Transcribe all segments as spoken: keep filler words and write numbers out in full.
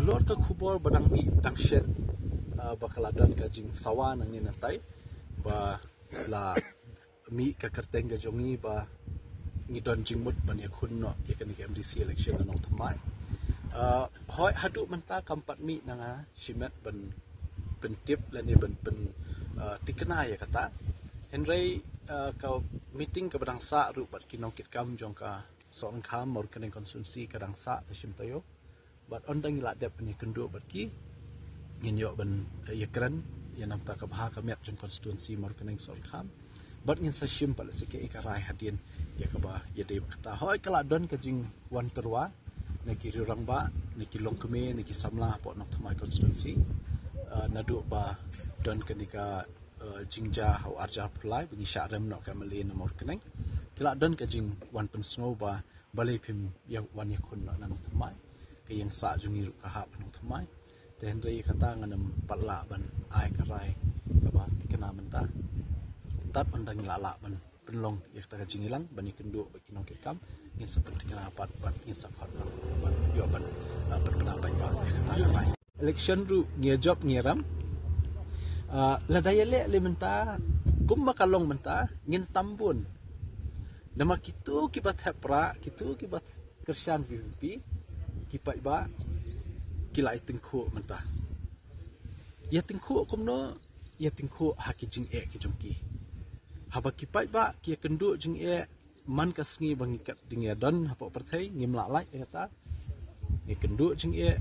Halor ka khubor ba dang mih dang shen, ah, ba ka la don ka jingsawa nangne nantai, ba la mih ka kyrteng ka jong ngi ba ngi don jingmut ban ïakhun noh ïa kane ka M D C election na Nongthymmai. Ah, hooid, haduh mynta kam pat mih na nga shimet ban pyntip lane ban pyn, ah, tikna ïa kata. Hynrei, ah, ka meeting kaba dang sah ruh bad ki nongkitkam jong ka Sohryngkham Mawryngkneng constituency ka dang sah da shim taïew. Bad ynda ngi la dep ban ïakynduh bad ki, ngin ïoh ban, eh, ïakren ïa namar ka bha ka miat jong constituency Mawryngkneng Sohryngkham. Bad ngin sa shim pat lehse kaei ka rai hadien ïa kaba ïadei bad kata. Hooid, ka la don ka jingwan tyrwa na ki rangbah, na ki longkmie, na ki samla hapoh Nongthymmai constituency. Eh, naduh ba don kane ka, eh, jingjia ha u arhajar arphew lai ba ngi shah rem noh ka M L A na Mawryngkneng. Ki la don ka jingwan pynsngew ba balei phim ïa wan ïakhun noh na Nongthymmai. Ka ïing sah jong ngi ruh ka hap ha Nongthymmai. Te hynrei kata ngan ym pat lah ban ai ka rai kaba tikna mynta. Tad ynda ngi la lah ban pynlong ïa kata ka jingïalang ban ïakynduh bad ki nongkitkam, ngin sa pyntikna pat bad ngin sa khot ban ïoh ban, ah, pynbna paidbah ïa kata ka rai. Election ruh ngi ïa jop ngi ïa rem. Ah, lada ïa leh lei mynta kumba ka long mynta, ngin tam bun. Namar kito kiba thep rah, kito kiba kyrshan V P P, ki paidbah ki la ïa tyngkhuh mynta. Ïa tyngkhuh kumno? Ïa tyngkhuh ha ki jingeh ki jong ki. Haba ki paidbah ki ïa kynduh jingeh, man ka sngi ba ngi kat ding ïa don hapoh pyrthei, ngim lah lait ïa kata. Ngi kynduh jingeh,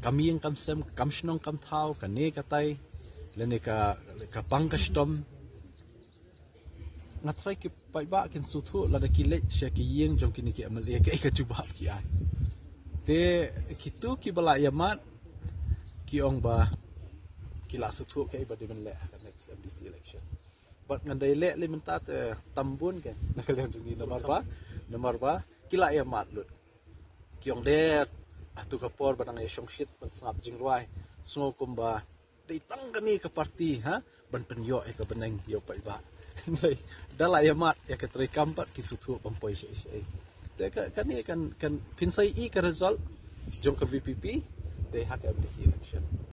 kam ïing kam sem, kam shnong kam thaw, kane katai, lane ka, ka pang ka shitom. Nga tharai ki paidbah kin sngewthuh lada ki leit sha ki ïing jong kine ki M L A kaei ka jubab ki ai. Te kito kiba la ïa mad ki ong ba ki la sngewthuh kaei ba dei ban leh ha ka next M D C election. Bad ngan dei leh lei mynta te tam bun ke na ka liang jong ngi namar ba, namar ba ki la ïa mad lut. Ki ong de, hato ka por ba dang ïa shongshit ban sngap jingrwai, sngew kumba dei tang kane ka party, ha, ban pynïoh ïa ka bneng ïa u paidbah. Dei, da la ïa mad ïa ka treikam pat ki sngewthuh bym poi shaei shaei. Te ka, kane kan, kan phin sa ïohi ka result jong ka V P P dei ha ka M D C election.